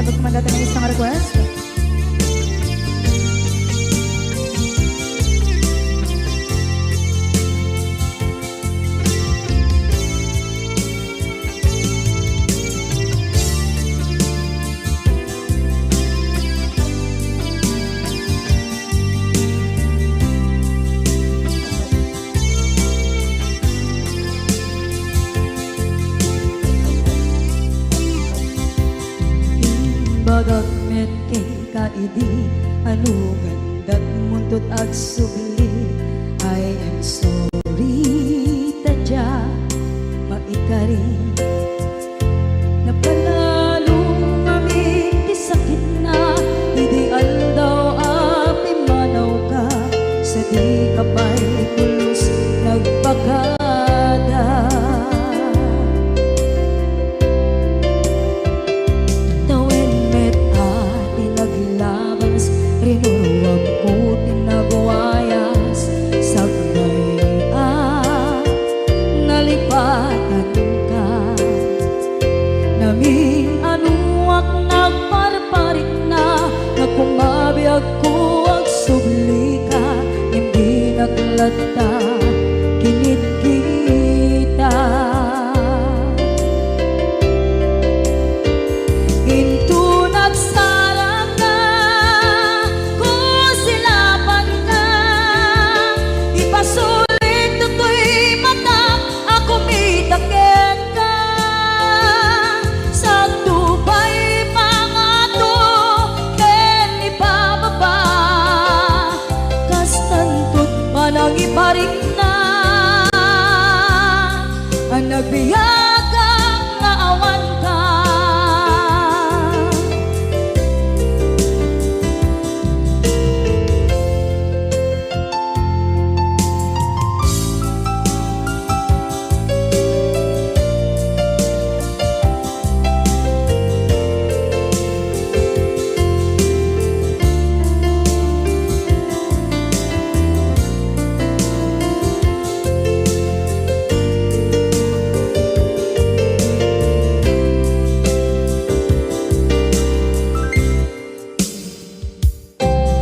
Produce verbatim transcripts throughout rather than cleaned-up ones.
Pagmandatan ng isang request. Imbagak met kenka idi, anu nga indatmo 'nto 't agsubli. I am sorry, ta dia maikari. Napalalo ngamin ti sakitna idi aldaw a pimmanawka, sadi ka pay pulos nagbakada. Tawen met a ti naglabas, rinuruamko ti nagwayas, sakbay a nalipatanka. Namin-anuak nagparparikna, nga kumabiagko agsublika, ngem dinak latta kinitkita. Inton agsarangka, kusilapanka, ipasulit toy matak a kumita kenka. Sagto pay pangato ken ipababa, kastanto 't panangiparikna a nagbiagak nga awanka.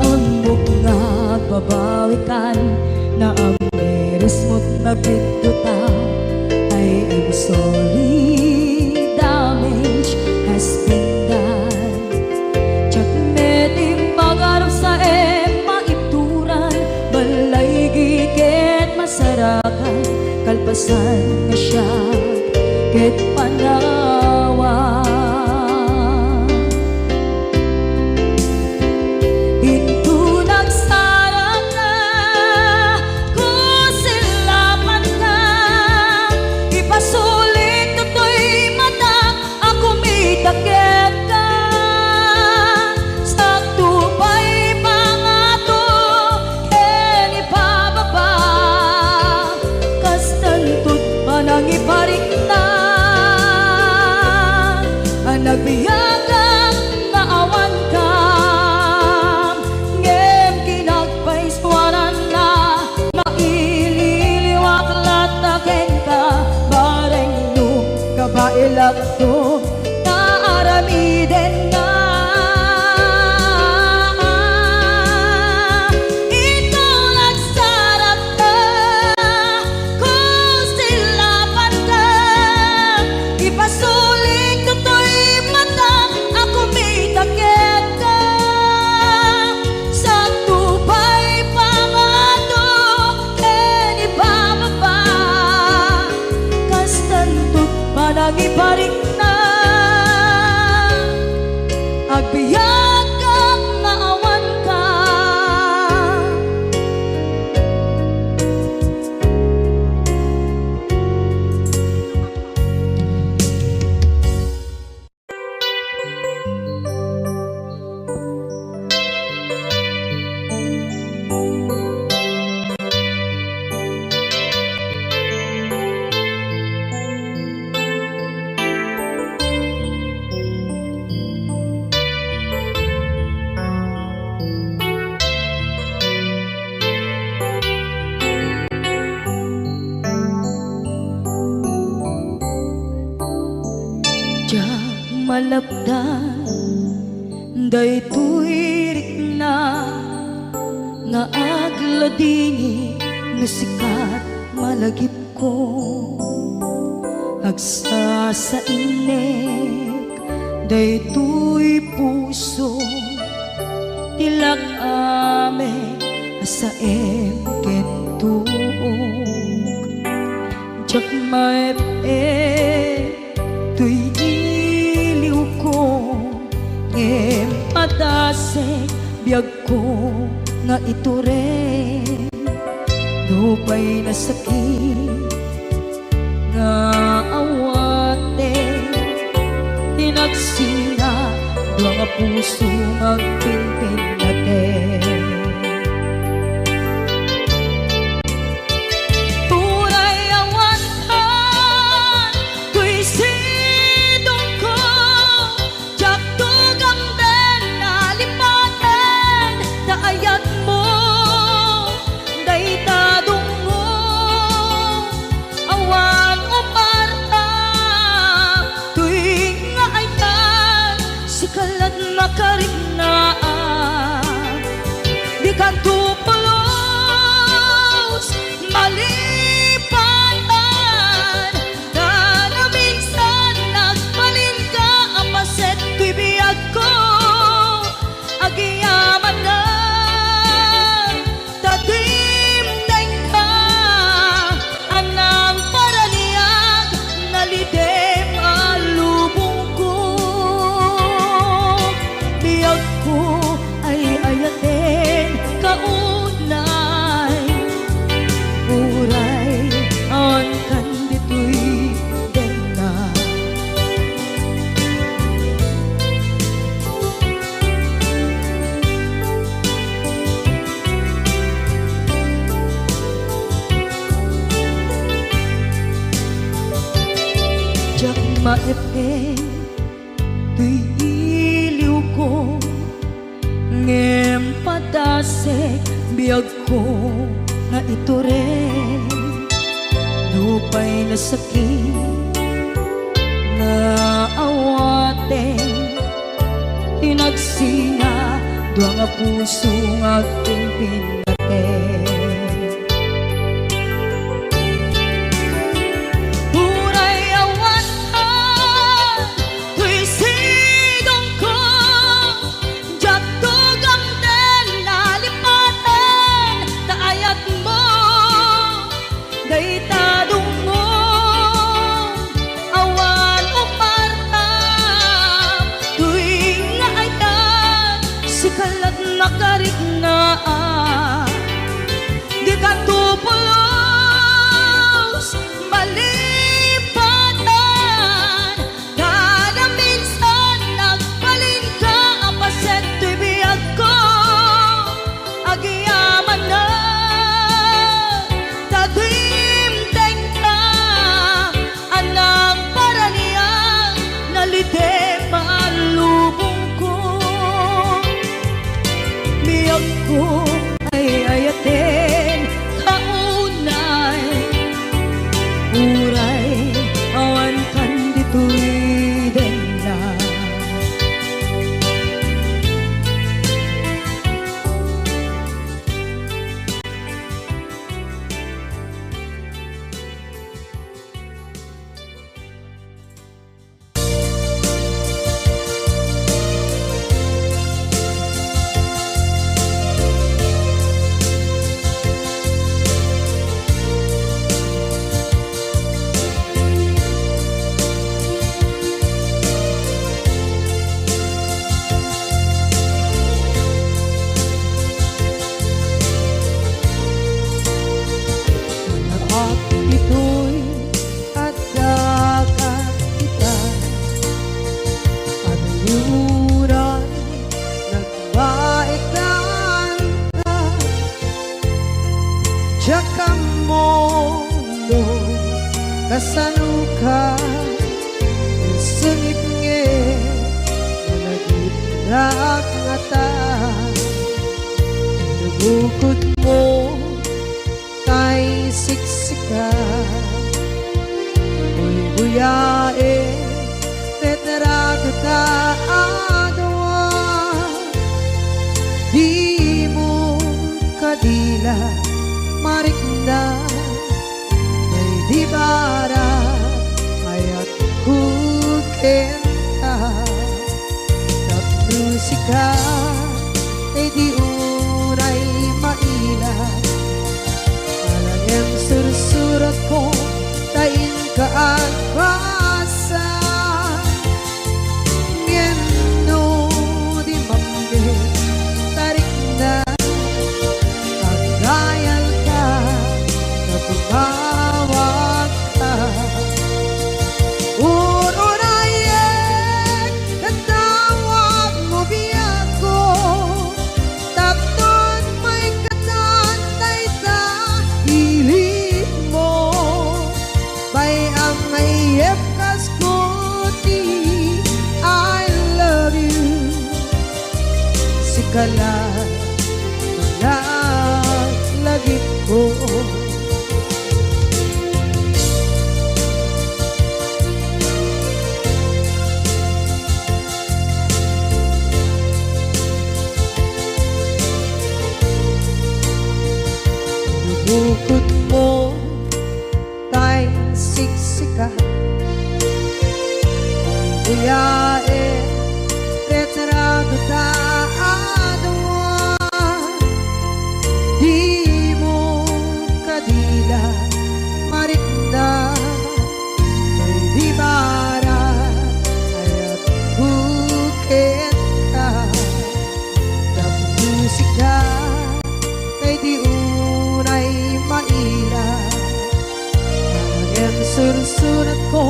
Ammok nga agbabawikan, naamberesmot nagbiddota. I am sorry, damage has been done. Diak met immagarup sa em maibturan, balaygi ket masarakan, kalpasan nga siak ket panawan. Inton agsarangka, kusilapanka, ipasulit toy matak a kumita kenka. Sagto pay pangato ken ipababa, kastanto 't panangiparikna a nagbiagak nga awanka. Ngem kinagpaisuaranna, maililiwak latta kenka, bareng no kabaelakto, ta aramiden nga. Inton agsarangka, kusilapanka, ipasulit toy matak a kumita kenka. Sagto pay pangato ken ipababa, kastanto 't panangiparikna, agbiagak nga awanka. Diak malapdan Daytoy rikna nga agladingit no sika ti malagipko. Agsasainek daytoy puso ti lak-am a saem ken tuok. Diak maep-ep toy iliwko, ngem padasek biagko nga itureng. Nupay nasakit nga awaten, inagsina dua nga puso nga agpinpinnaten. Uray awan toy sidongko, diak tugamden a lipaten ta ayatmo dayta dungngo. Awan uparta toy nga ayat, sika la't makariknaan. Dikanto pulos malipatan, ta naminsan nagbalinka a paset toy biagko. Agyamanak ta dimdengka a nangparaniag, nalidem a lubongko. Biagko, ay-ayatenka unay, uray awan kan ditoy denna. Diak maep-ep toy iliwko, ngem padasek biagko nga itureng. Nupay nasakit nga awaten, inagsina dua nga puso nga agpinpinnaten. Uray awan toy sidongko, diak tugamden a lipaten ta ayatmo dayta dungngo. Awan uparta toy nga ayat, sika la't makariknaan. Dikanto pulos malipatan, kada minsan nagbalinka a paset toy biagko. Agyamanak ta dimdengka a nangparaniag, nalidem a lubongko. Biagko, ay-ayatenka unay, uray awan kan ditoy denna. Naap ditoy adda kat ita, a nayuran nagbaetan ta. Diak ammo no kasano ka sungit, ngem malagipnak ngata. Nabukod mo tay siksika, buybuyaen, ket raguta a dua. marikna, daydi barang ayatko kenka. Tapno sika, daydi unay maila. Ala ngem sursuratko ta inka agbasa. Ngem no di mamnekta, rikna, agdayalka ta tumawagka. Ururayek ta tawagmo biagko, tapno maikkan dayta ilinmo. Bay-am nga iyepkasko ti I love you. Sika la, lagipko. Bukod mo tay siksika. Kuyae, retrato ta adua. Dimo kadila marikna, daydi barang ayatko kenka. Tapno sika, daydi unay maila. Ngem sursuratko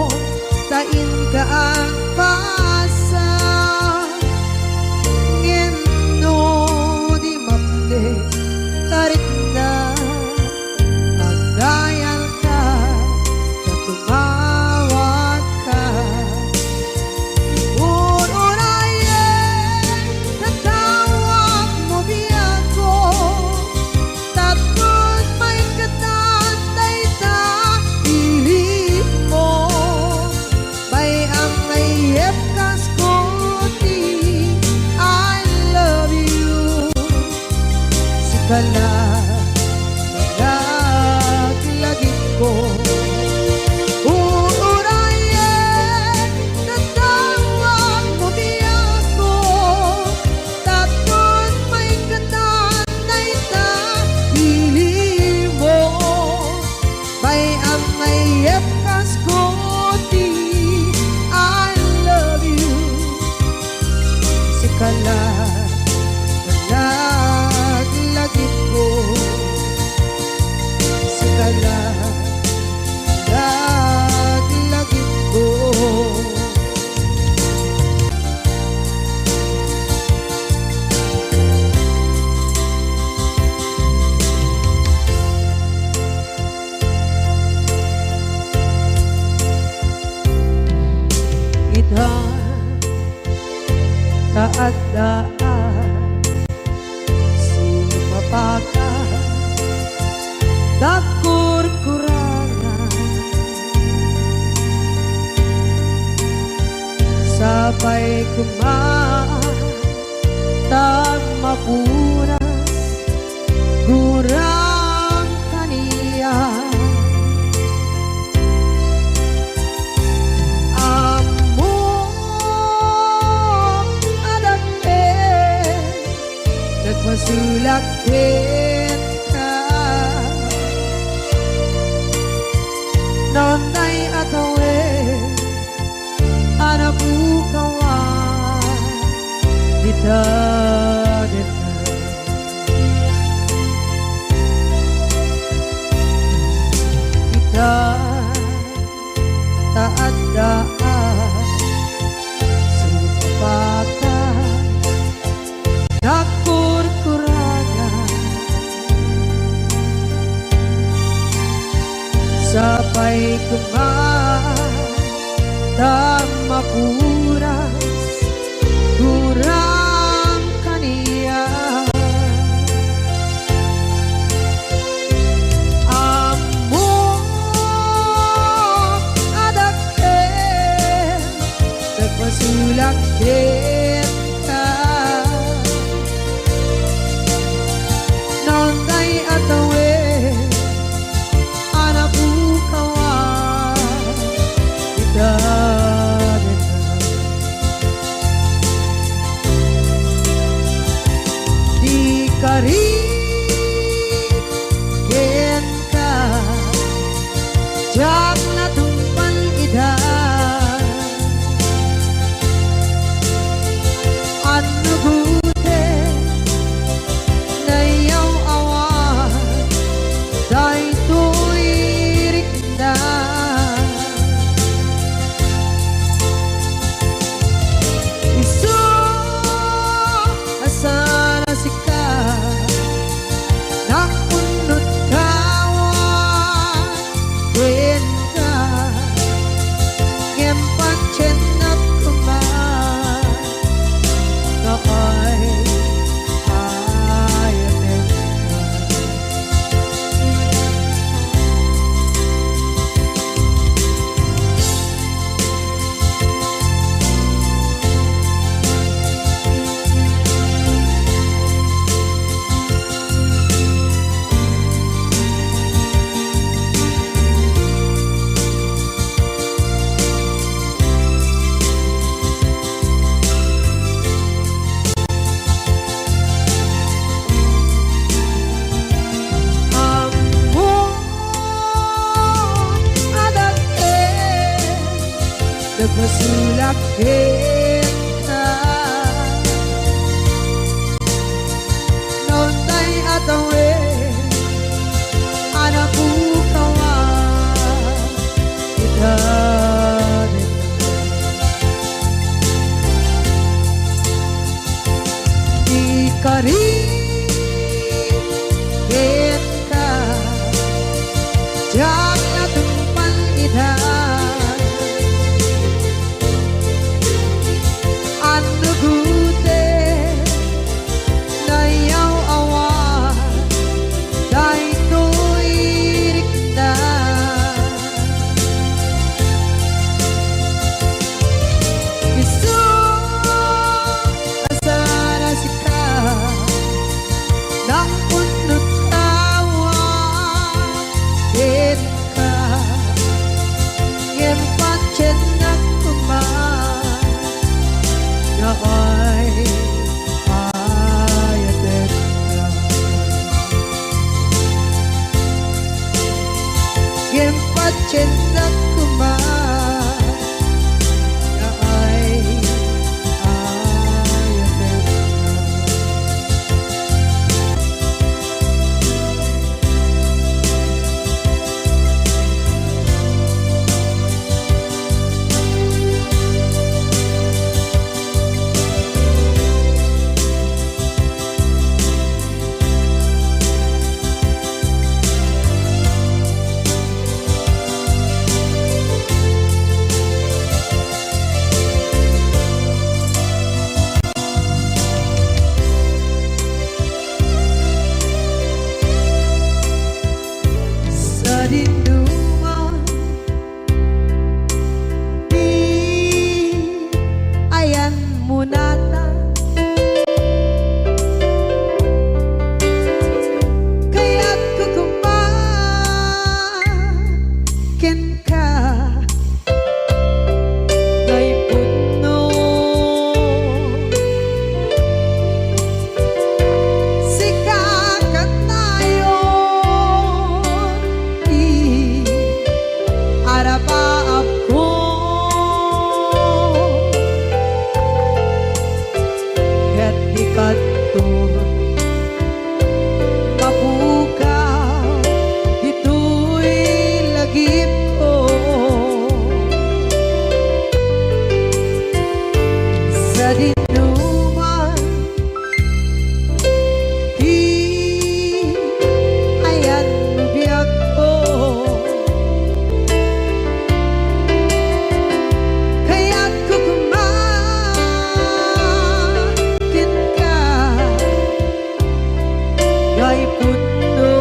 ta inka agbasa. Ngem no di mamnekta, rikna, agdayalka ta tumawagka. Ururayek ta tawagmo biagko, tapno maikkan dayta ilinmo. Bay-am nga iyepkasko ti I love you. Sika la, laglagipko. Ururayek ta tawagmo biagko, tapno maikkan dayta ilinmo. Bay-am nga iyepkasko ti I love you. Sika la, laglagipko. Sika la, laglagipko. Ita ta adda a sumapaka, dagkurkurangan. Sapay koma ta mapunas gurang kaniak. Ammok a dakkel, nagpasulak kenka. Naunay a tawen a napukawan dita daga. Ita ta adda a sumapaka, nagkurkuragan. Sapay koma ta mapunas gurang kaniak. Ammok a dakkel, nagpasulak kenka. Naunay a Agbasolak kenka. Naunay a tawen a napukawan ita dayta. Ikarik kenka, diak la tungpal ida. Annugoten, nayaw-awan daytoy rikna. Isu a saan a sika, nangpunot awan kenka, ngem patiennak koma nga ay-ayatenka. Ngem patiennak koma nga ay-ayatenka. Sadinoman ti ayanmo natan, kayatko koma kenka. Kay pudno, sika kanayon ti arapaapko. Ket di kanto mapukaw ditoy lagipko. Sadinoman ti ayanmo biagko, kayatko koma kenka. Kay pudno,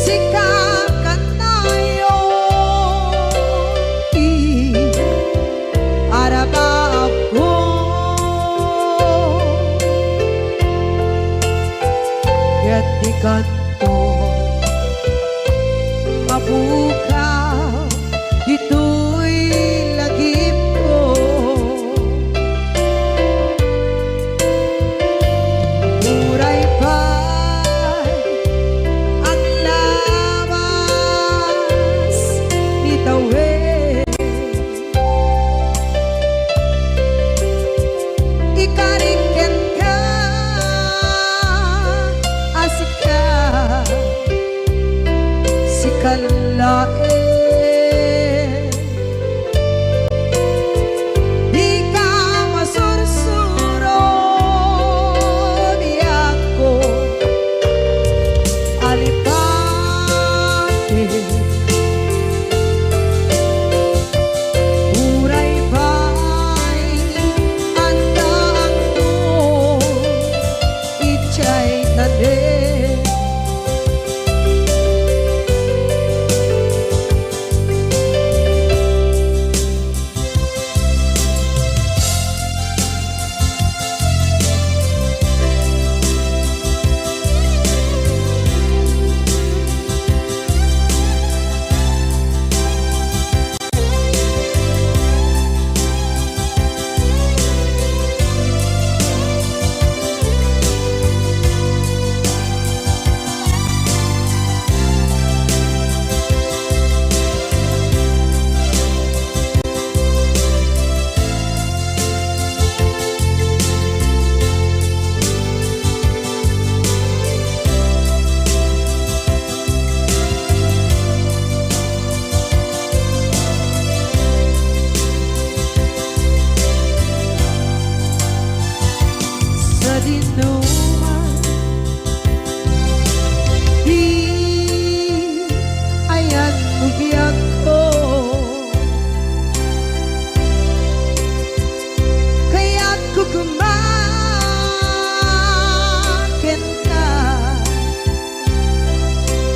sika kanayon ti arapaapko. Ket di kanto mapukaw ditoy lagipko. Uray pay aglabas ti tawen, ikarik kenka a sika, sika laeng. Dika masursuro, biagko a lipati. Uray pay addaakto idiay tanem.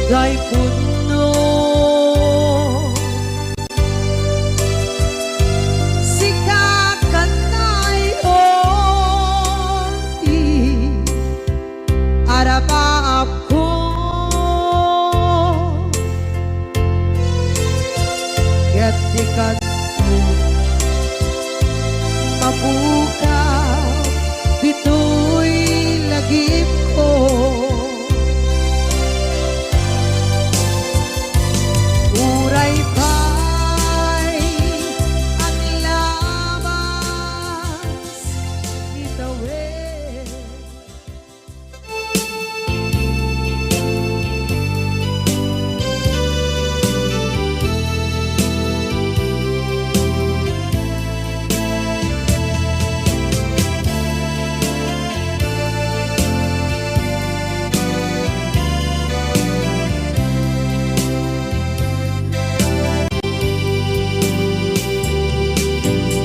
Tay punno, sika kannayon ti arapaapko, ket di kano mapukaw ditoy lagipko. Uray pay aglabas itawid.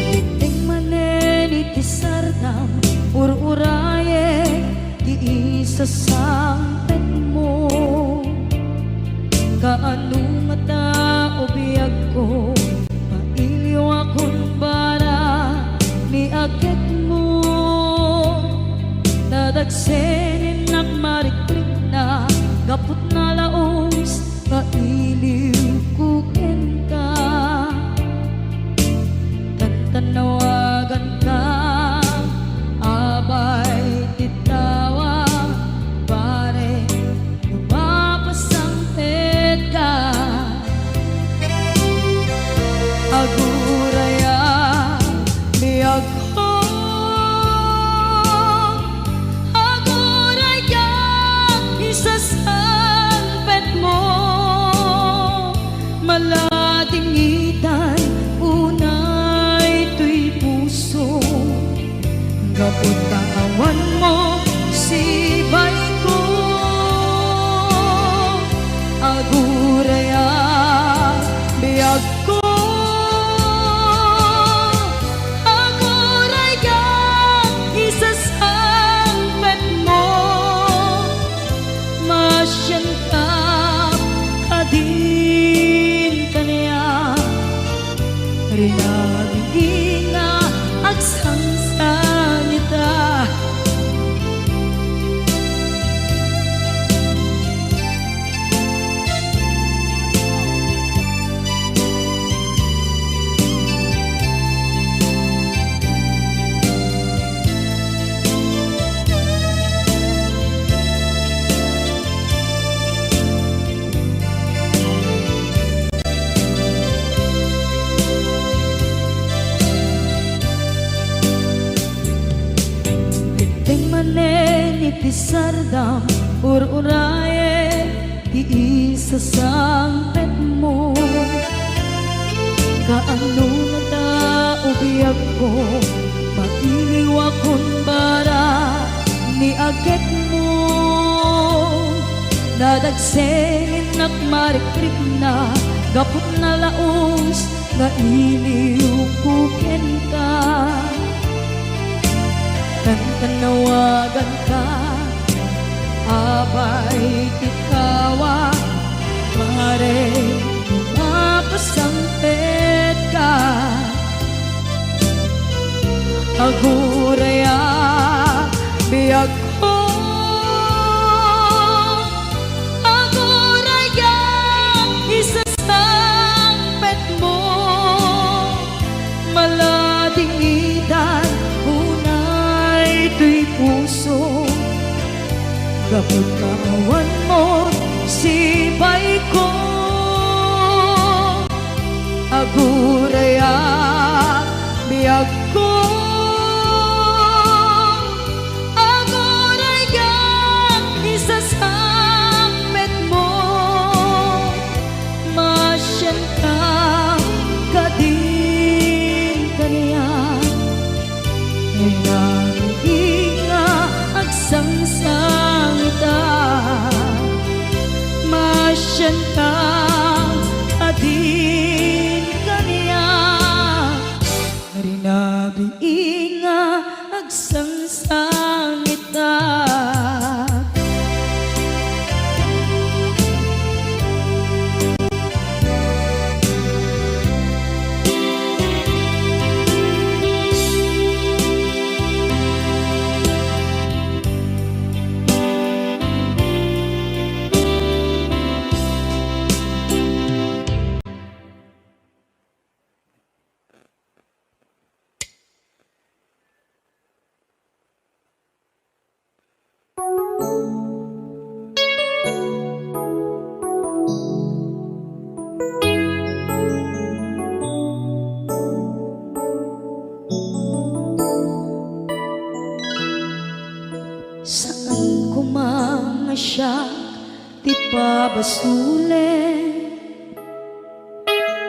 Idiay manen iti sardam, ur-urayek ti isasangpetmo. Kaano ngata, o biagko, mailiwakon bara ni agekmo? Nadagsen innak marikrikna gapu ta laus nga iliwko kenka. Tantanawaganka, abay ti tawa, pare, no mapasangpetka. Aguraya, biagko, aguraya, isasangpetmo. Maladingitan unay toy puso, gapu ta awanmo sibayko. Aguraya, biagko, aguraya, isasangpetmo. Masianka kadin kaniak, rinabinga agsangsangitak. Idiay manen iti sardam, ur-urayek ti isasangpetmo. Kaano ngata, o biagko, mailiwakon bara ni agekmo? Nadagsen innak marikrikna gapu ta laus nga iliwko kenka. Tantanawaganka, abay ti tawa, pare, no mapasangpetka. Aguraya, biagko, aguraya, isasangpetmo. Maladingitan unay toy puso, gapu ta awanmo sibayko. Aguraya, biagko, aguraya, isasangpetmo. Masianka kadin kaniak, rinabinga agsangsangitak. Masianka kadin kaniak, rinabinga agsangsangitak. pabasolen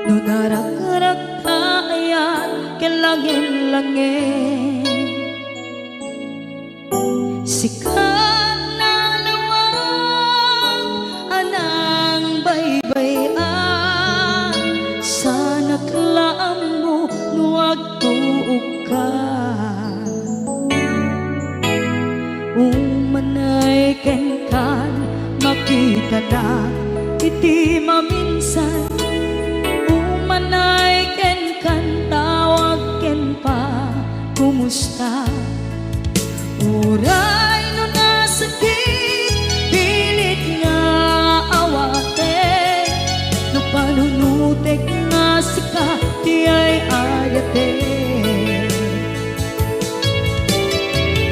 no narakrakta ayan ken langin-langin. Sika nalawag a nangbaybay-an, sanak la ammo no agtuokka. Umanay kenkan, makitanak iti maminsan. Umanay kenkan, tawag ken pa, kumusta? Uray no nasakit, pilit nga awaten, no panunutek nga sika ti ay-ayaten.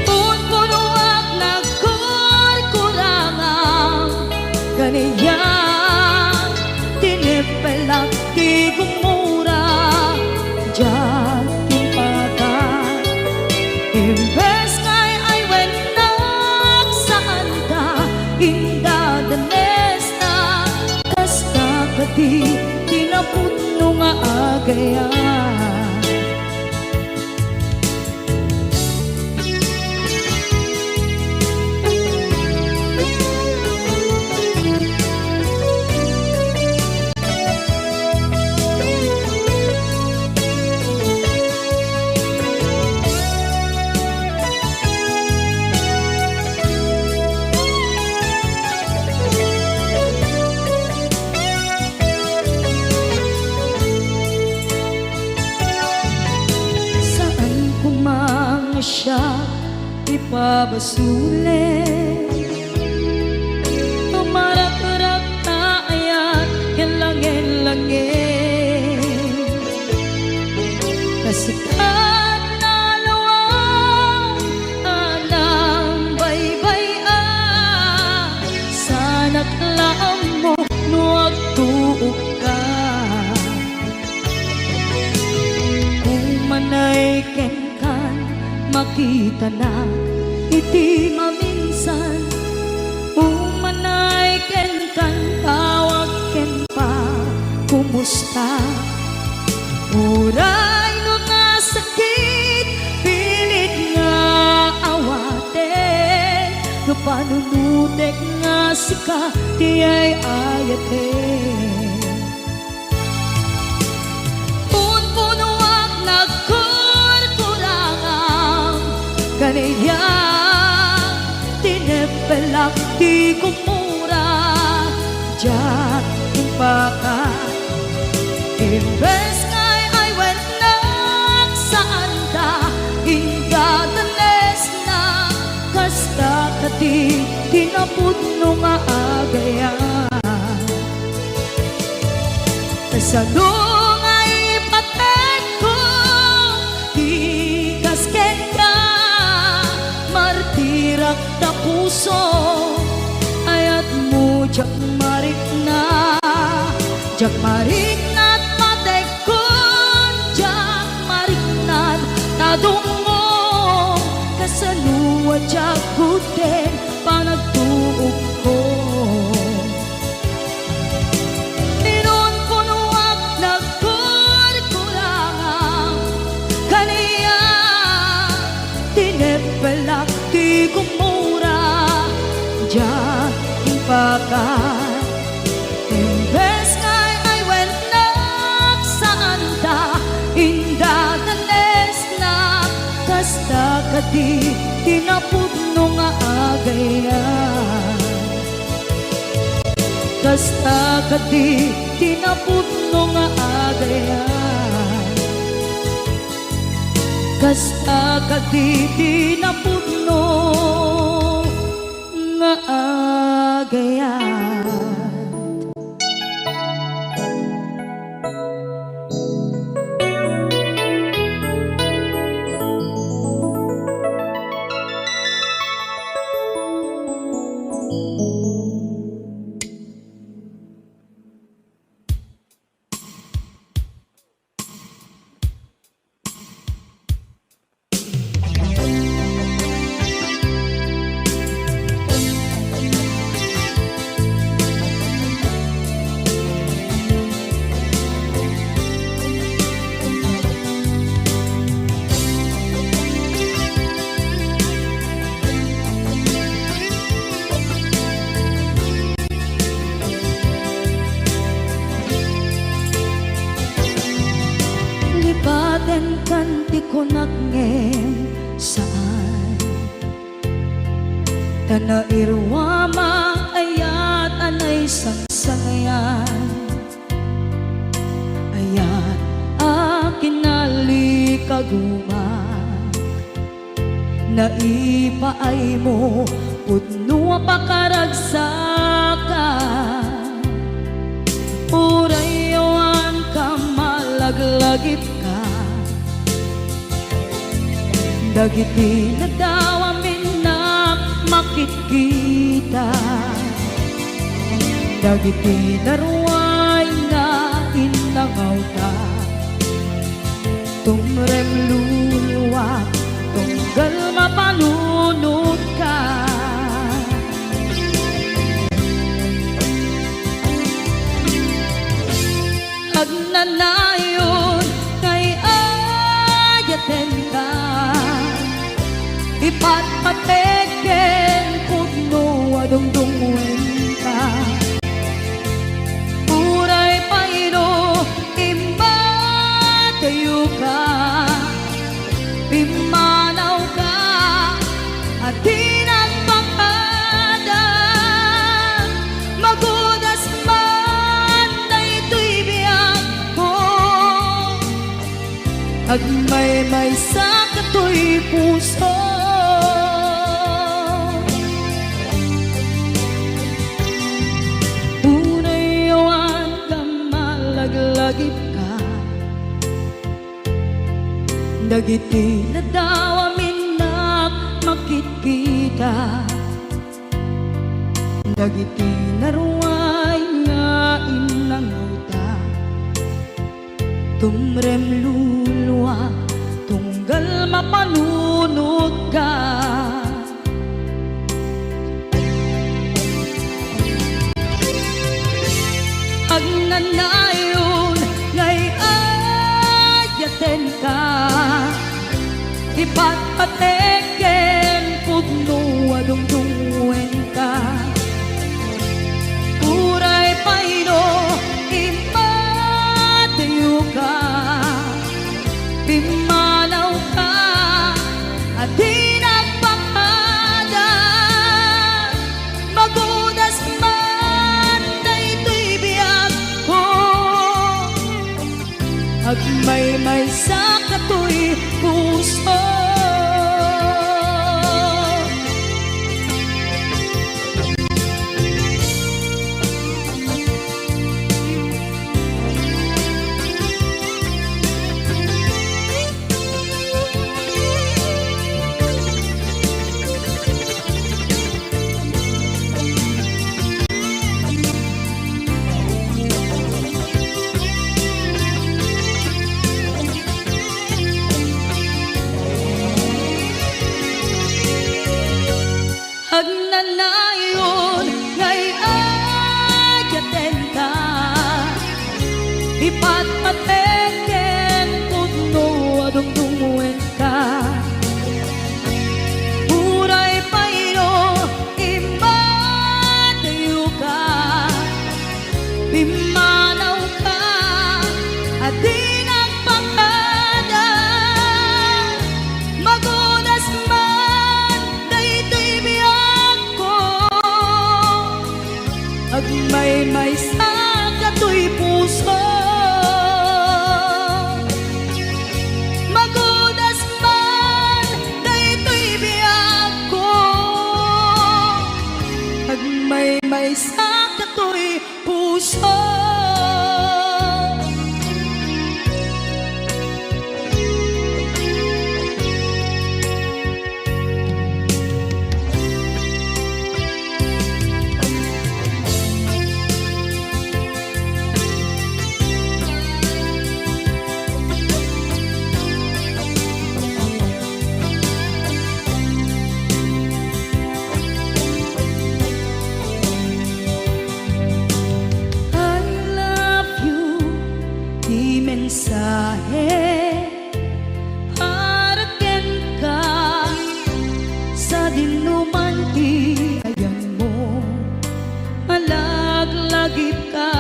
Punpunoak nagkurkurangam, kaniak tinipelak ti gumura, diak timpakan. Imbes nga ay-aywennak, saanka indadanesna, kasta kadi ti napudno nga agayam. Saan koma nga siak ti pabasolen, tumarakrakta ayan ken langin-langin. Kasikat nalawag a nangbaybay-an, sanak la ammo no agtuokka. Umanay kenkan, makitanak iti maminsan. Umanay kenkan, tawag ken pa, kumusta? Uray no nasakit, pilit nga awaten, no panunutek nga sika ti ay-ayaten. Punpunoak nagkurkurangam, kaniak tinipelak ti gumura, diak timpakan. Imbes nga ay-aywennak, saanda indadanesna, kasta kadi ti napudno nga agayam. Kasano nga ipatedko ti kas kenka, martirak ta puso, ayatmo diak marikna, diak marikna ti pategko, diak marikna ti tadongko, kasano a diak gudden panagtuokko. Pinunpunoak nagkurkurangam, kaniak tinipelak ti gumura, diak timpakan. Imbes nga ay-aywennak, saanda indadanesna, kasta kadi ti napudno nga agayam. Kasta kadi ti napudno nga agayam. Kasta kadi ti napudno nga agayam. Kankan ti kunak ngem saan. Ta nairuam a ayat a naisangsangayan. Ayat a kinalikaguma. Naipaaymo pudno a pakaragsakan. Uray awan ka malaglagipka. Dagiti nadawa minnak makitkita. Dagiti naruay nga innangawta. Tumrem luluak, tunggal mapanunotka. Agnanayon nga ay-ayatenka, ipatpatek ken pudno a dungdungngoenka. Uray pay no immadayoka, pimmanawka a di nagpakada. Magudas man daytoy biagko, agmaymaysa katoy puso. Uray awan ka malaglagipka. Dagiti nadawa minnak makitkita. Dagiti naruay nga innangawta. Tumrem luluak, tunggal mapanunotka. Agnanayon nga ay-ayatenka, ipatpatek ken pudno a dungdungngoenka. Uray pay no immadayoka, pimmanawka a di nagpakada. Magudas man daytoy biagko, agmaymaysa katoy puso. Agnanayon nga ay-ayatenka, ipatpatek ken pudno a dungdungngoenka. Uray pay no immadayoka, pimmanawka a di nagpakada. Magudas man daytoy biagko, agmaymaysa katoy puso. Magudas man daytoy biagko, agmaymaysa katoy puso. I love you, ti mensahe para kenka. Sadinoman ti ayanmo, malaglagipka,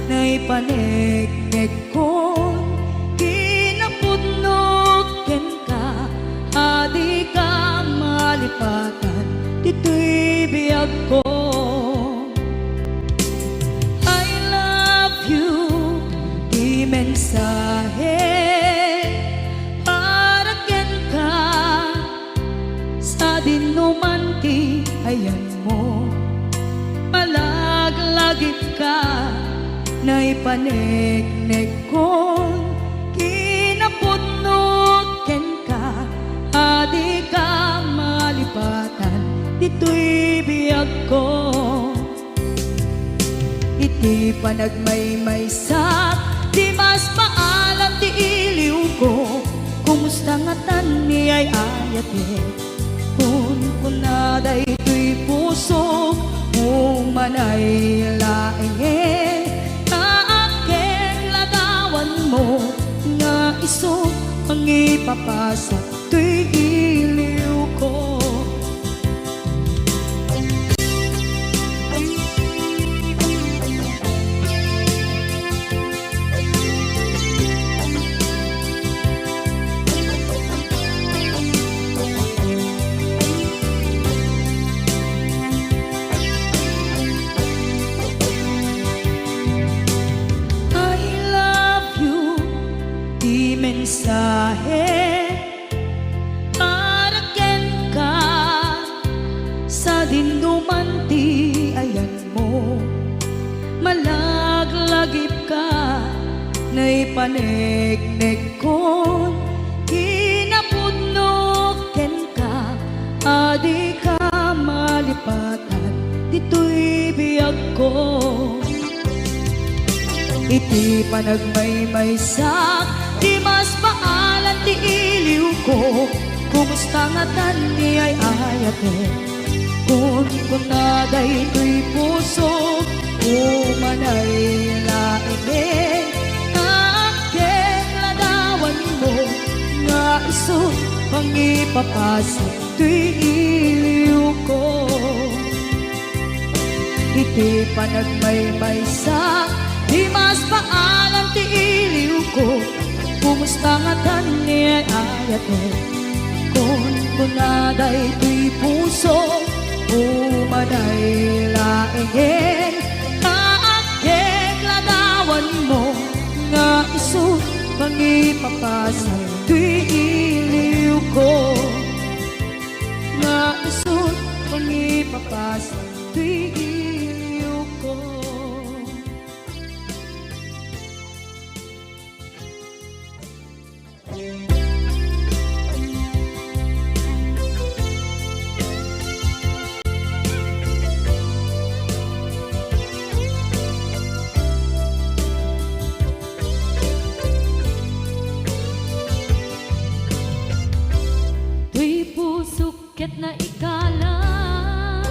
naipaneknek kon, ti napud malipatan ditoy biagko. I love you, ti mensahe para kenka, sadinoman ti ayanmo. Malaglagipka, naipaneknekkon kinapudno kenka, a dika malipatan ditoy biagko. Iti panagmaymaysak, dimas maalan ti iliwko. Kumusta ngatan ni ay-ayatek? Kunkuna daytoy pusok, umanay laengen. Naakkek ladawanmo nga isu mangipapasak toy iliwko. I love you, ti mensahe para kenka, sadinoman ti ayanmo. Malaglagipka, naipaneknekkon kinapudno kenka, a dika malipatan ditoy biagko. Iti panagmaymaysak, dimas maalan ti iliwko. Kumusta ngatan ni ay-ayatek? Kunkuna daytoy pusok, umanay laengen. Naakkek ladawanmo nga isu mangipapasak toy iliwko. Iti panagmaymaysak, dimas maalan ti iliwko. Kumusta ngatan ni ay-ayatek? Kunkuna daytoy pusok, umanay laengen. Naakkek ladawanmo nga isu mangipapasak toy iliwko. Nga isu mangipapasak toy iliwko. Toy pusok ket naikalang.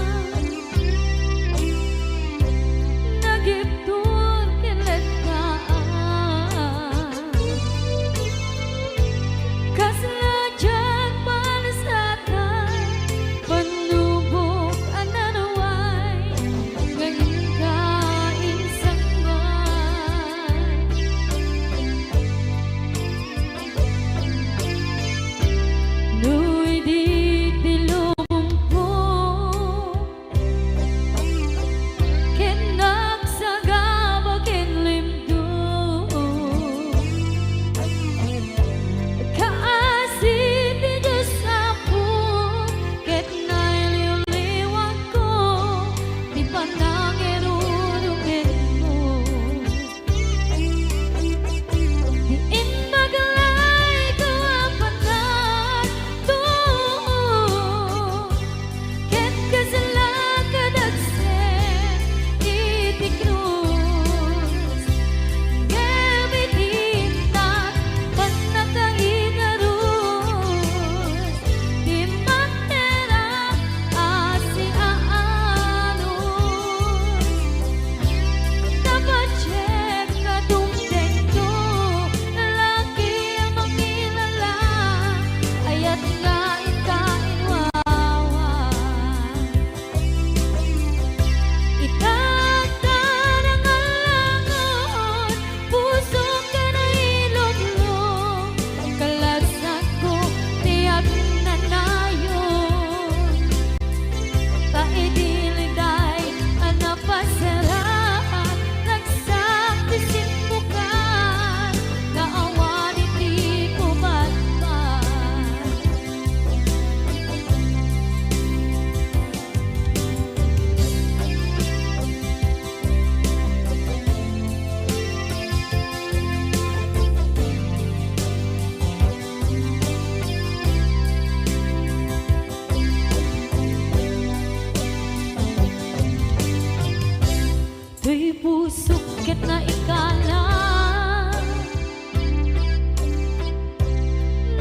Pusok ket naikala,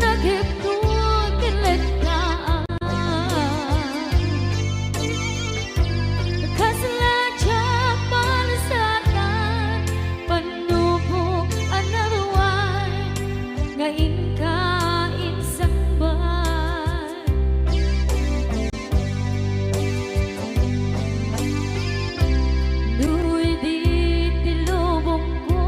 nagipno ket lettaan. Kasla diak malasatan, panubok a naruay nga inka insangbat. No idi ti lubongko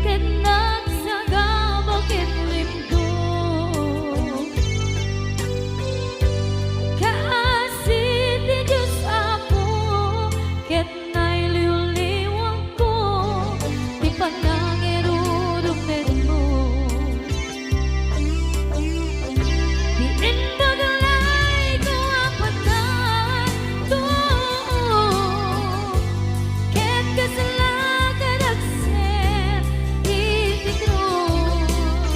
ket nagsagaba ket limto, kaasi ti Dios, Apo, ket nailiwliwangko ti panangirurumetmo. Ti imbag layko a patay, ket kasla kadagsen iti krus.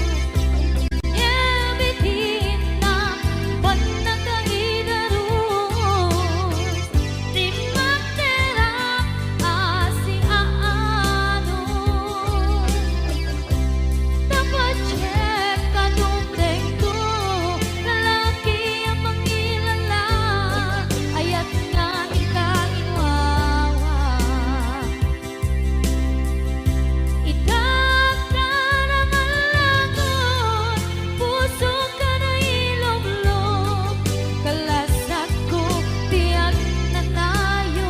Ngem iti innak, pannakaidarus, ti makterak a siaano. Tapatiyek a dumtengto, kalaki a mangilala, ayat nga inka inwawa. Itak ta namallakon, pusok a nailublog, kalasakko ti agnanayon.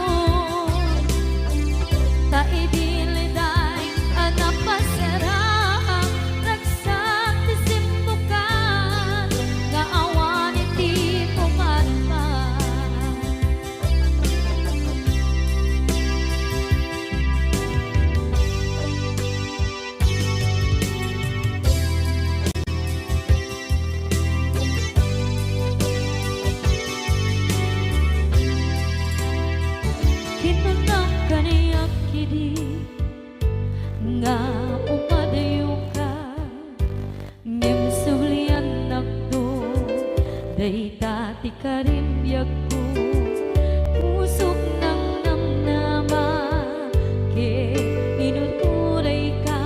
Ta idi liday a napasarang, ragsak ti simmukan nga awan iti pumatpat. Kinunam kaniak idi nga umadayoka, ngem subliannakto, dayta ti karimbiagko. Pusok nangnamnama ket inuturayka,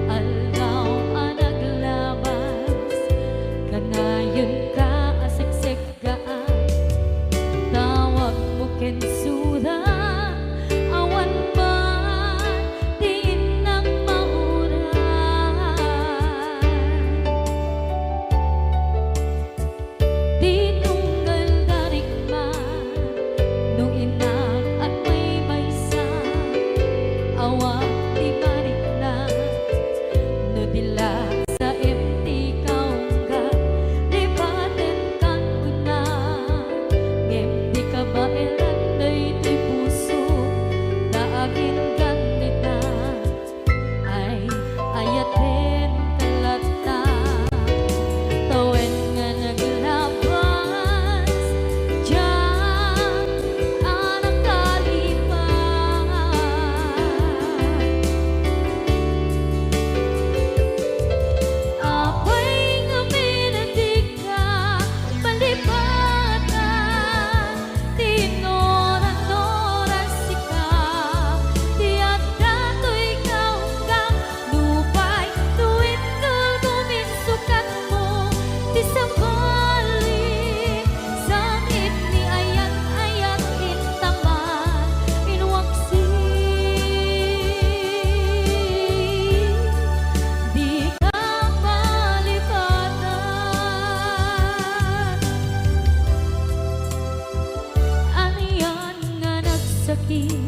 aldaw a naglabas, kanayonka a seksek gaan, tawagmo ken suda, awan man ti innak mauray. Ti tunggal darikma, no innak agmaymaysa, awan ti marikna, no di la saem ti kaungga, lipatenkan kuna, ngem di kabaelan daytoy puso, ta aginggan dita. Ay, ayatenka latta, ta wen nga naglabas, diak a nakalipat. Apay ngamin a dika malipatan, ti inuran-uran sika, ti adda toy kaunggam, nupay no indulgom insukatmo, ti sabali, sangit ni ayat-ayat intaman, inwaksi, dika malipatan. Anian nga nagsakit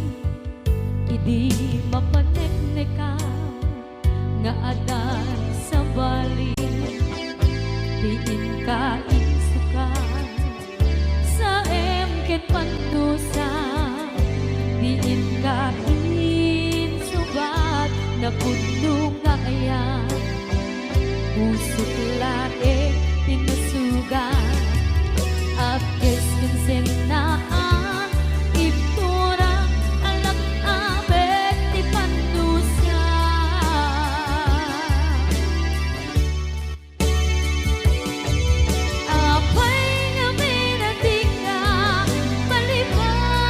idi mapaneknekam, nga adda sabali ti inka insukat. Saem ket pandusa ti inka insubat, napudno nga ayat. Pusok laeng ti nasugat, apkes ken sennaan, ibturak a lak-abek ti pandusa. Apay ngamin a dika malipatan.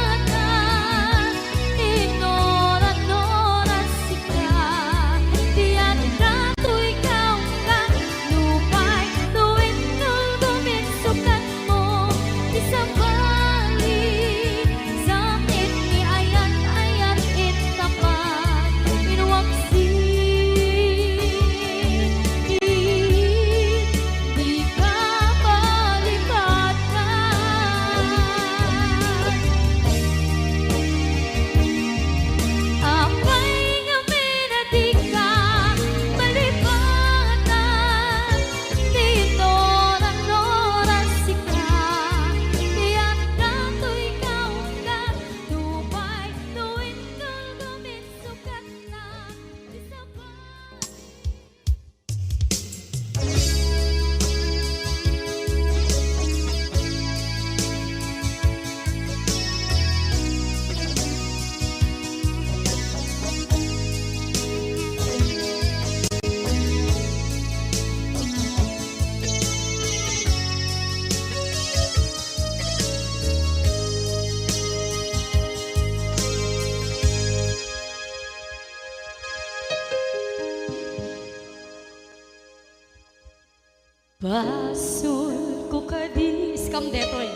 Basolko kadi, iskam detoy.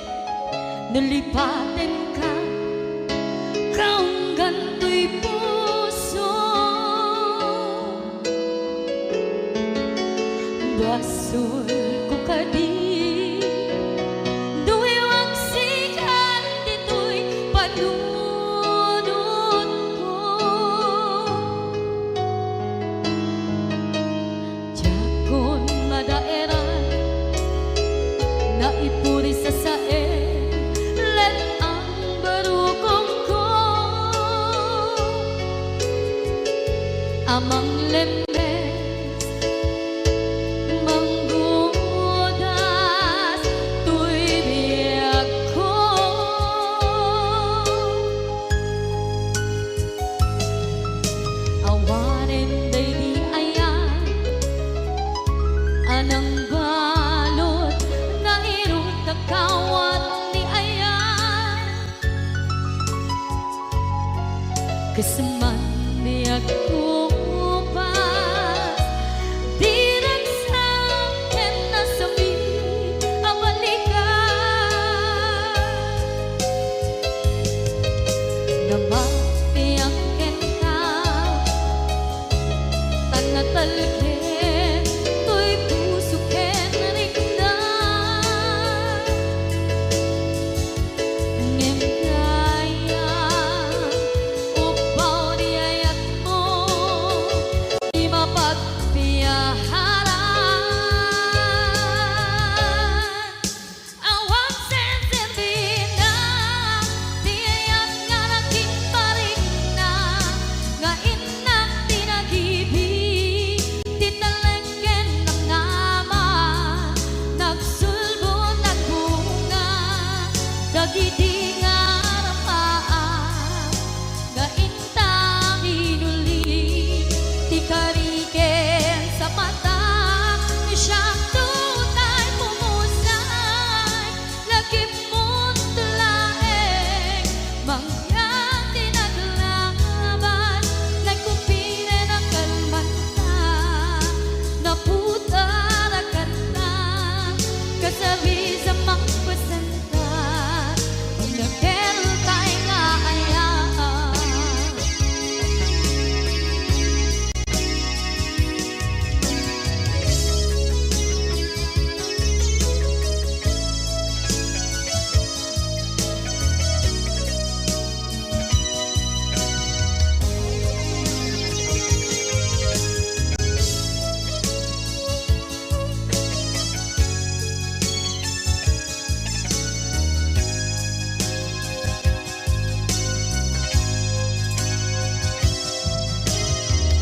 Nalipatenka, kaunggan toy puso. Basolko kadi, no iwagsikan ditoy panunotko. Diakon madaeran, naipuri sasaen, let-ang barukongko. Amang lemmes, manggudas toy biagko. Awanen daydi ayan a nangbalud, nairut a kawat ni ayan. Kasman biagko pas, di ragsak ken nasami a balikan. Namatiang kenka, tan natalged toy puso ken rikna. Ngem dayta, upbaw di ayatmo, di mapagpiaharan. Awan senserbina ti ayat nga nakinparikna, nga innak ti nagibi, ti talek ken namnama, nagsulbo, nagbunga, dagidi nga arapaak. Nga inta minuli ti kari ken sapatak, siak tutay pumusay, lagipmo laeng, mangyan ti naglaban, nagkupiren a kalmanta, naputar a kanta, kasabis a mangpasen. Nakeltay nga ayat.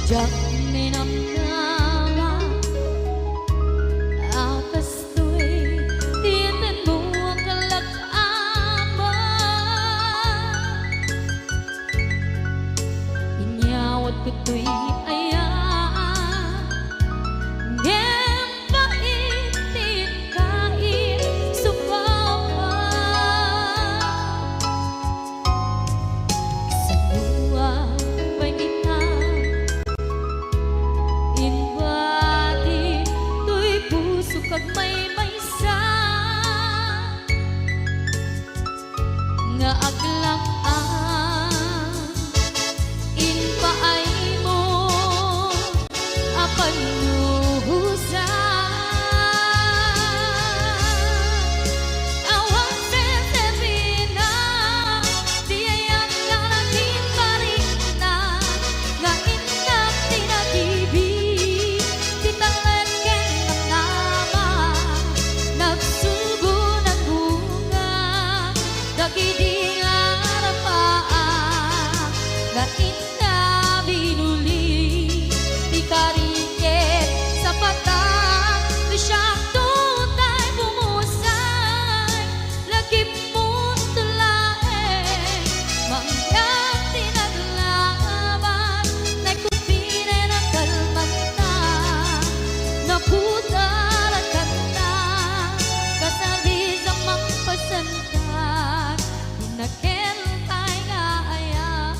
Diak minamnama a kastoy ti tenmo a kalak-ama. Inyawat ko toy ayat, ngem pait ti kaisubaba. Kasanoak pay ita, inbatim toy pusok agmaymaysa. Nga aglak-am, impaaymo a pannuhosan. Awan serserina ti ayat nga nakinparikna, nga innak ti nagibi, ti talek ken namnama, nagsubo, nagbunga, dagidi nga arapaak, nga inna binuli ti kari ken sapatak, ti siak tutay pumusay, lagipmo laeng, mangyan ti naglaban, nagkupiren a kalmanta, naputar a kanta, kasabis a mangpasentak, ti nakeltay nga ayat.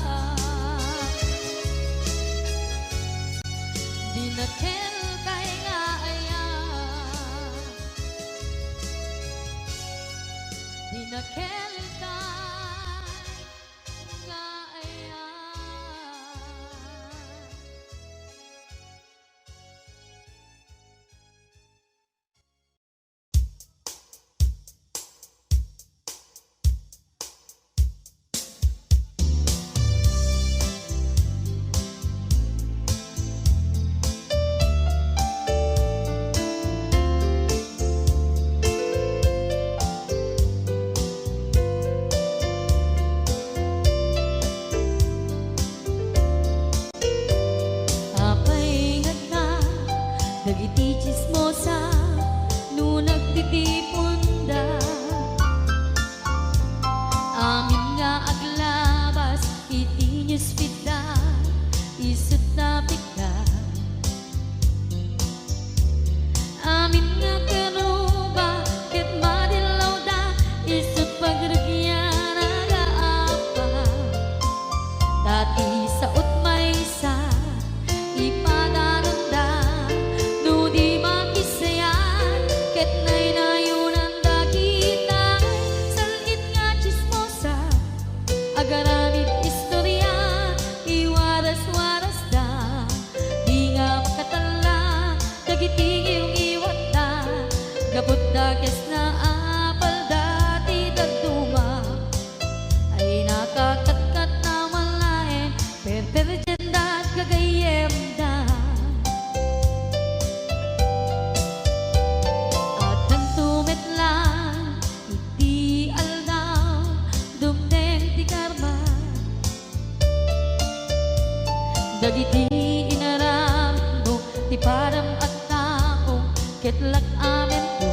Dagiti inaramidmo ti padam a tao ket lak-amento.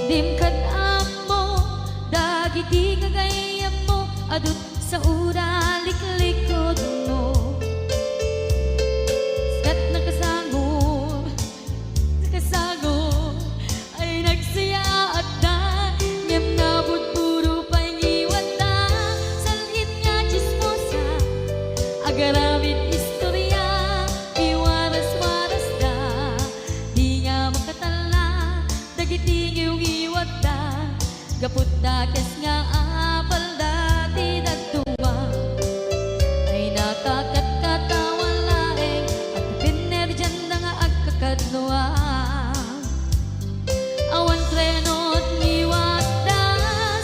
Dim kad-ammo dagiti gagayyemmo a dut-, saoda liklikudmo. Ket nakasangor, nakasangor, ay nagsayaatda, ngem nabudbudo pay ngiwatda. Sal-it nga tsismosa, agaramid istoria, iwaras-warasda. Di nga makatalla dagiti ngiwngiwatda, gapu ta kes nga apalda ti dadduma. Ay nakakatkatawan laeng, agpipinnerdianda nga agkakadua. Awan treno ti ngiwatda,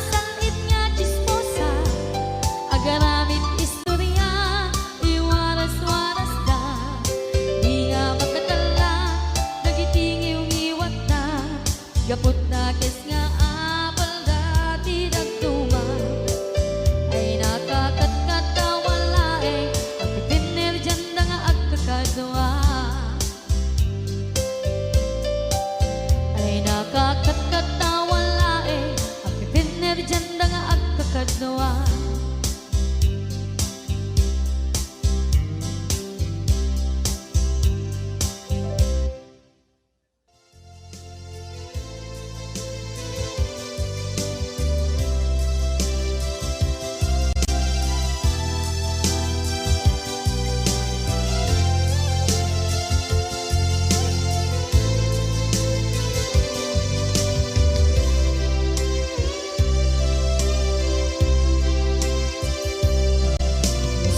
sal-it nga tsismosa, agaramid istoria, iwaras-warasda. Di nga makatalla dagiti ngiwngiwatda, gapu ta kes nga apalda ti dadduma. Ay nakakatkatawan laeng, agpipinnerdianda nga agkakadua. Ay nakakatkatawan laeng, agpipinnerdianda nga agkakadua.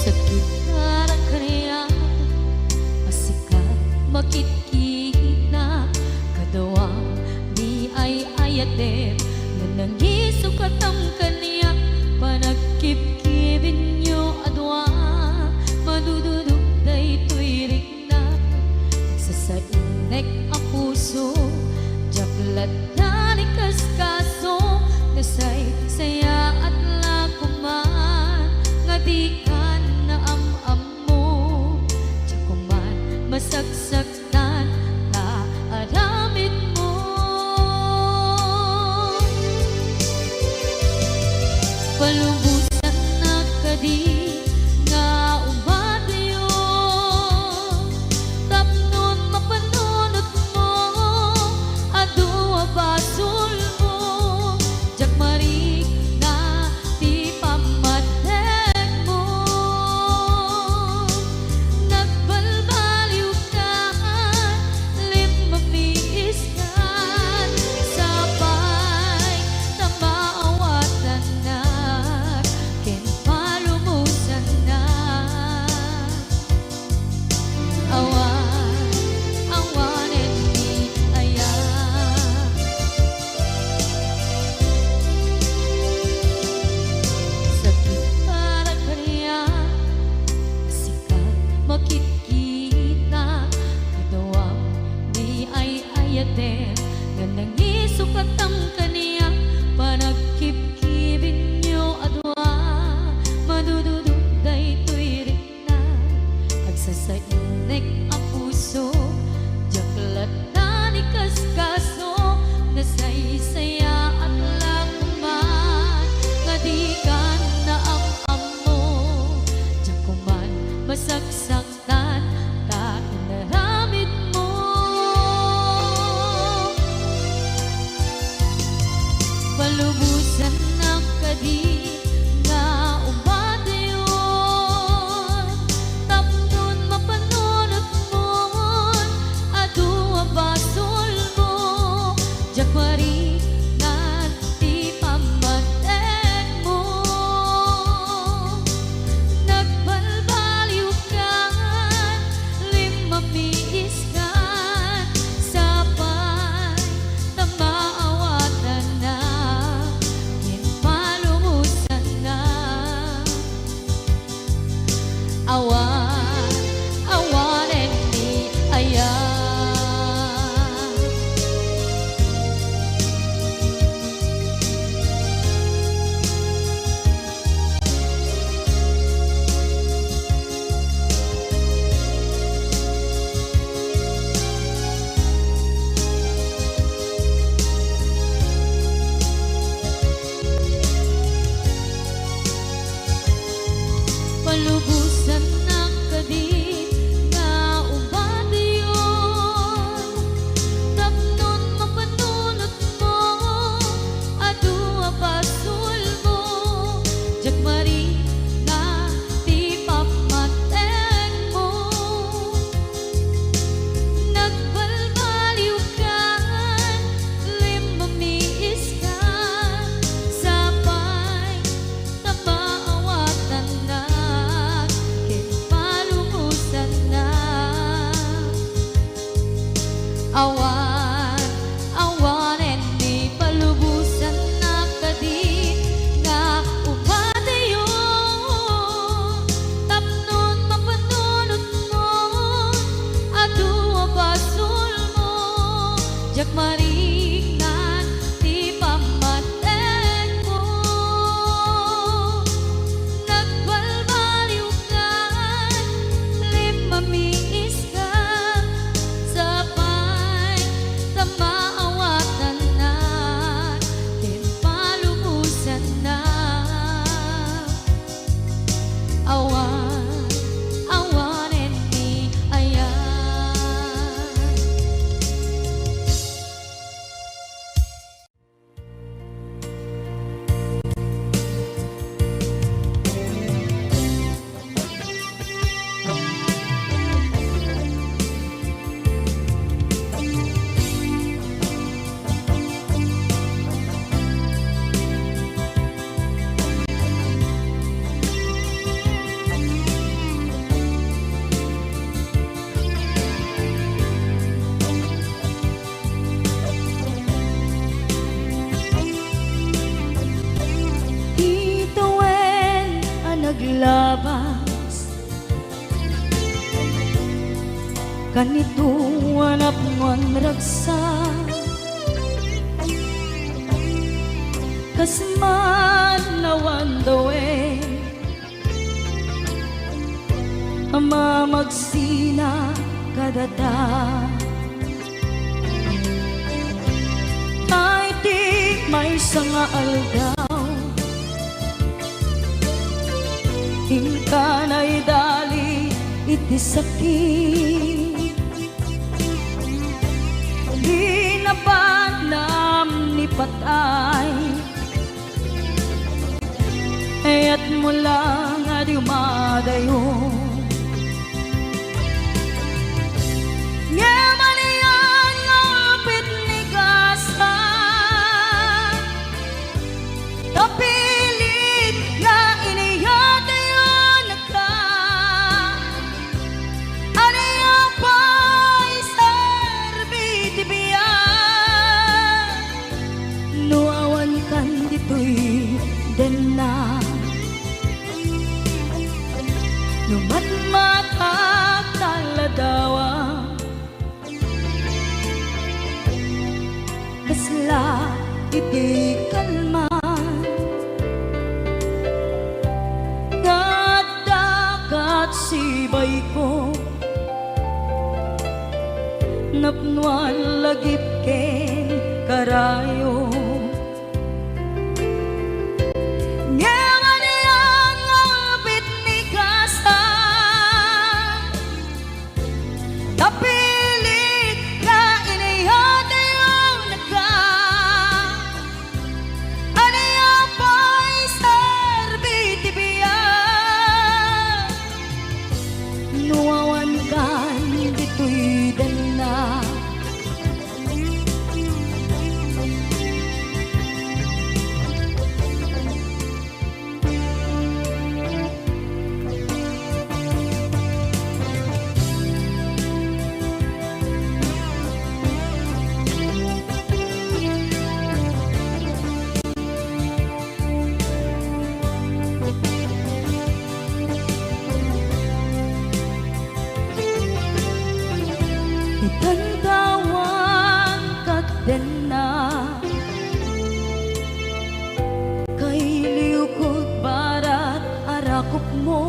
Sakit nga kaniak, a sika makitkita, kaduam di ay-ayatem, nanangiso katam kaniak, panagkibkibinyo a dua, madududog daytoy rikna. Sasainnek a puso, diak latta ni kaskaso, nasaysayaat la koman nga dikan naam-ammo, diak koman masaksaktan ta aramidmo. Palubosannak kadi nga umatyo tapnon mapanunotmo, adu a basolmo, diak marikna ti pammatedmo. Nagbalbaliwkan, limmamiiskan, sapay ta maawatannak ken palubos labas. Kanito a napnoan ragsak, kas man awan dawen a mamagsina kadata. Iti maysa nga aldaw, inka naidali iti sakit. Di nabanam ni patay, kayatmo lang a dumadayo. Ngem ania nga upit ni gasa, ta pilit nga iniyatayonka. Ania pay serbi ti biag no awankan ditoy denna? No matmatak ta ladawa, kasla iti kalman nga adda kat sibayko, napnoan lagip ken karayo. Ngem ania nga upit ni gasa, ta pilit nga iniyatayonka. Ania pay serbi ti biag no awankan ditoy denna? Itan ta awan ket denna. Kailiwko barat a rakupmo.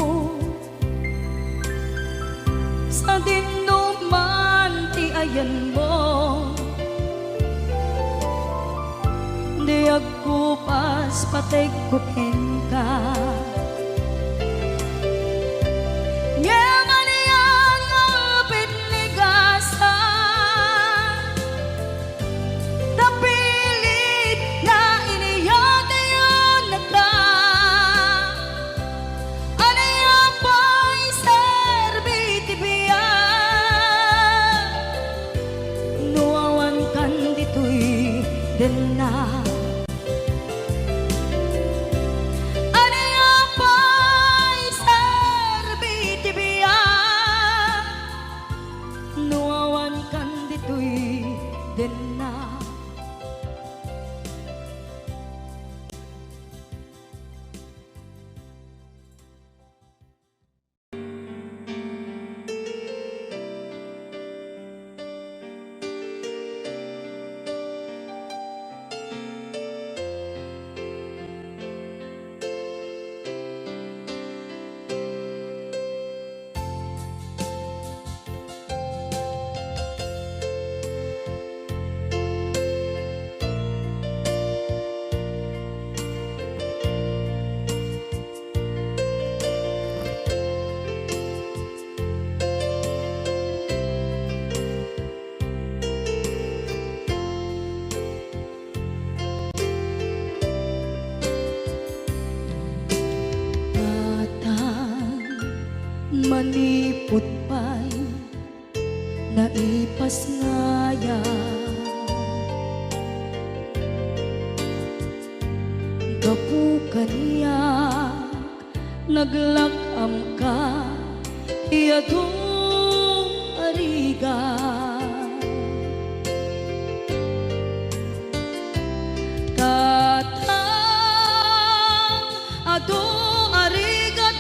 Sadino man ti ayanmo, di agkupas pategko kenka. Ngem ania nga upit ni gasa, ta pilit nga iniyatayonka. Ania pay serbi ti biag no awankan ditoy denna? Ania pay serbi ti biag no awankan ditoy denna? Tatang, manipud pay naipasngayam. Gapu kaniak, naglak-amka ti adu a rigat. Tatang, adu a rigat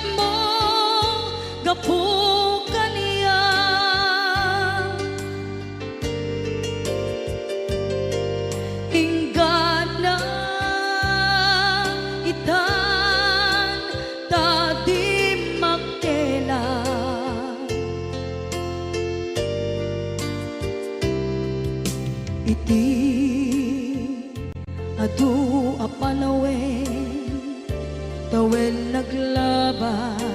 Tawen naglabas,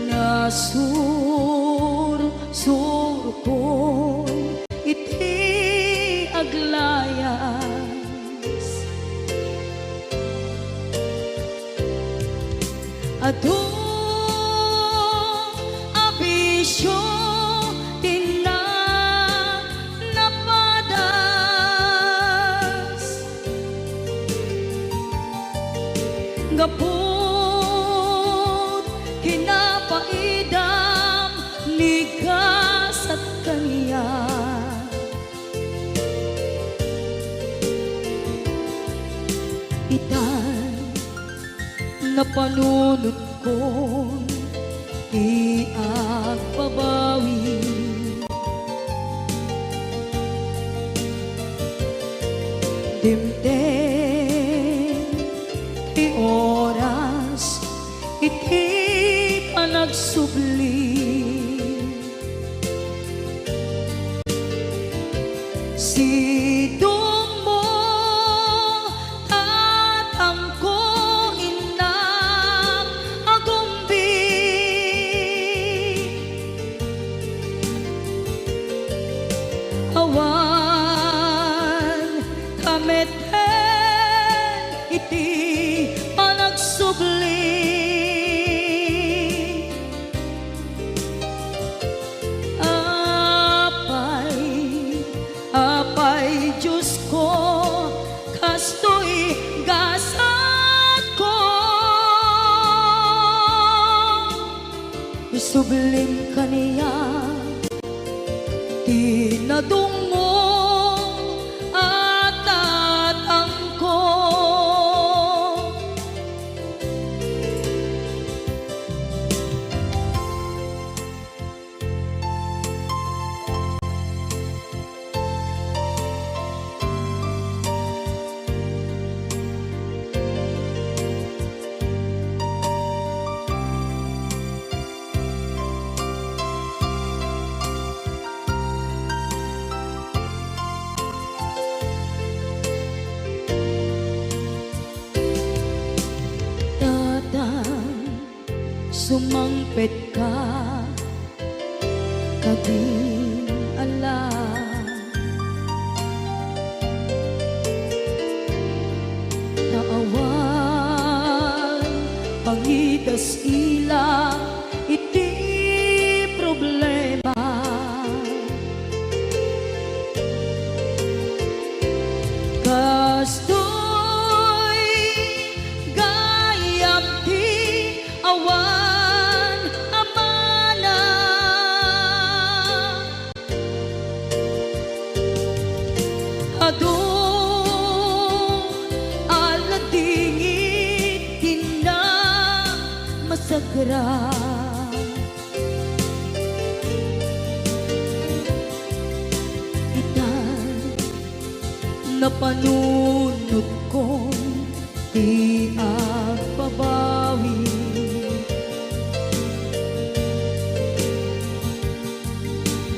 nasursurkon iti aglayas. Adu a bisio ti na-, napadas. Gapud kinapaidam ni gasat kaniak. Itan, napanunotkon ti agbabawi. Dimteng ti oras iti panagsubli. Sidongmo, tatangko, innak, agumbi. Awan ka met iti panagsubli. Apay, Apay Diosko, kastoy gasatko. Isublim kaniak ti nadungngom a tatangko. Tatang, sumangpetka kadin ala. Ta awan pangidas-ila iti problema. Kastoy gayam ti awan a mana. Adu a ladingit ti namasagra. Itan, napanunotkon ti agbabawi.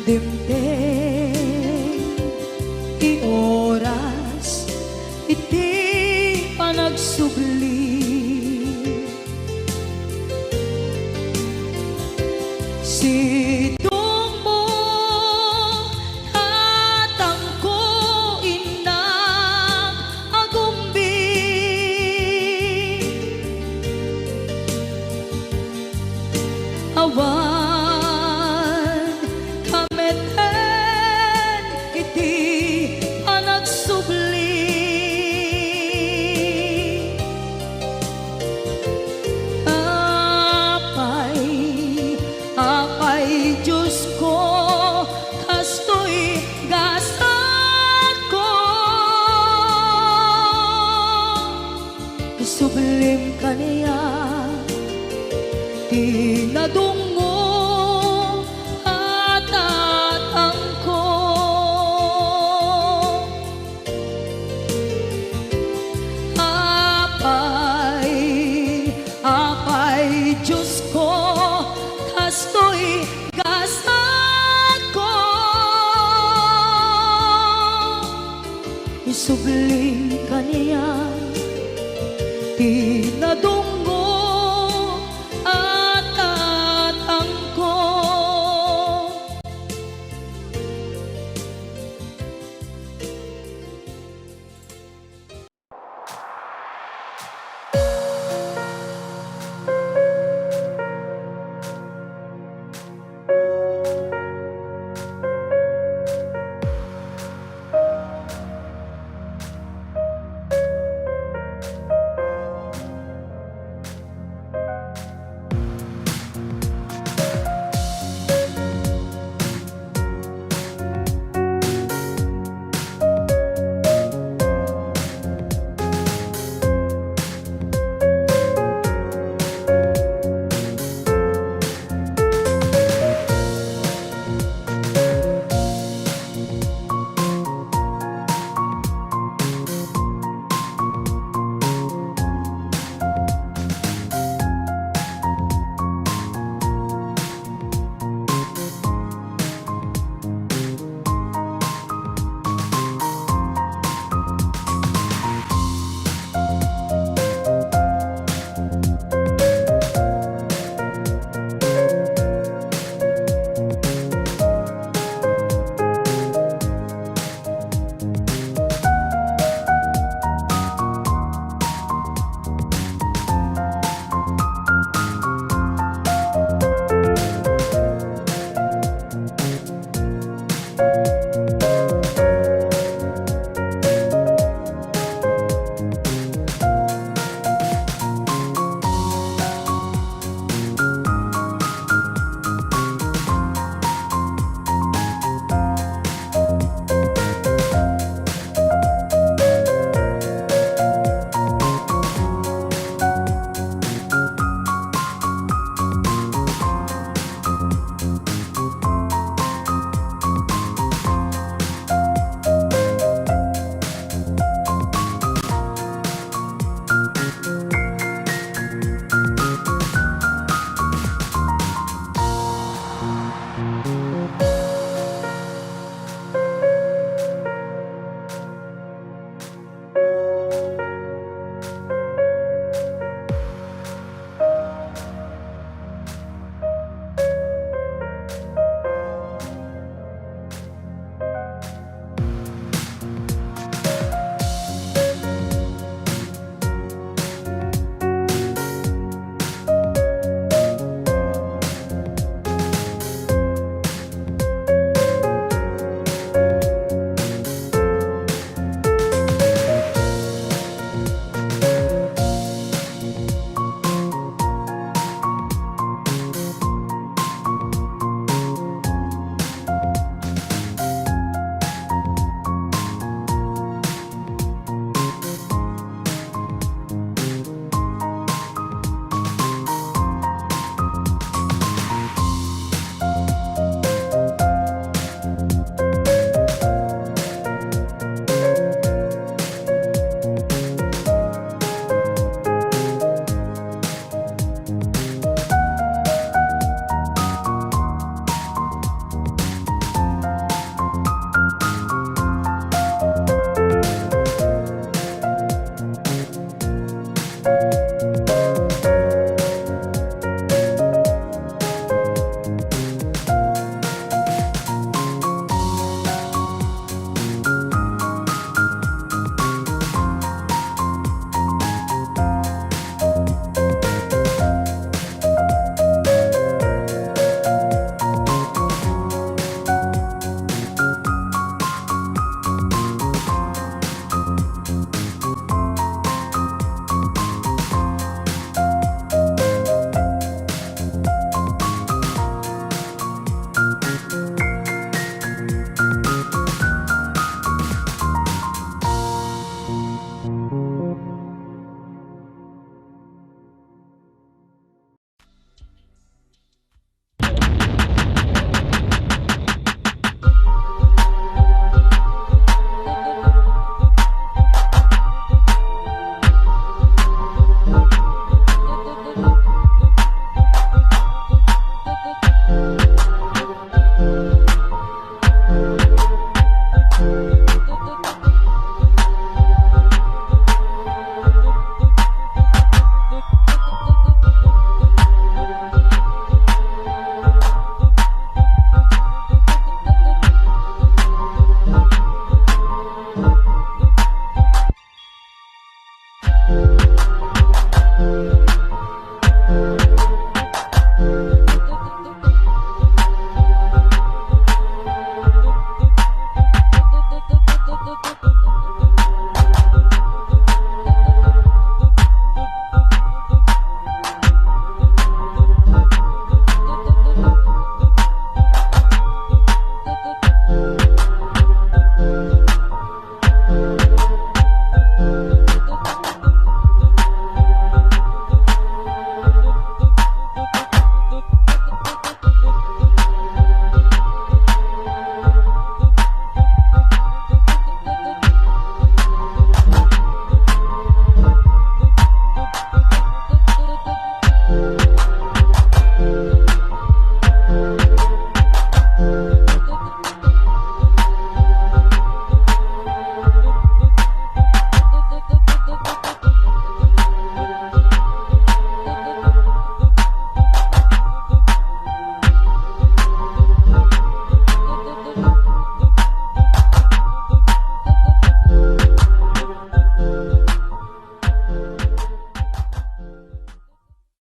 Dimteng ti oras iti panagsubli. Sidongmo, tatangko, innak, agumbi. Awan ka met iti panagsubli. Apay, Apay Diosko, kastoy gasatko. Isublim kaniak ti nadungngom a tatangko. Apay, Apay Diosko, kastoy gasatko. Isubli kaniak ti nadunggo.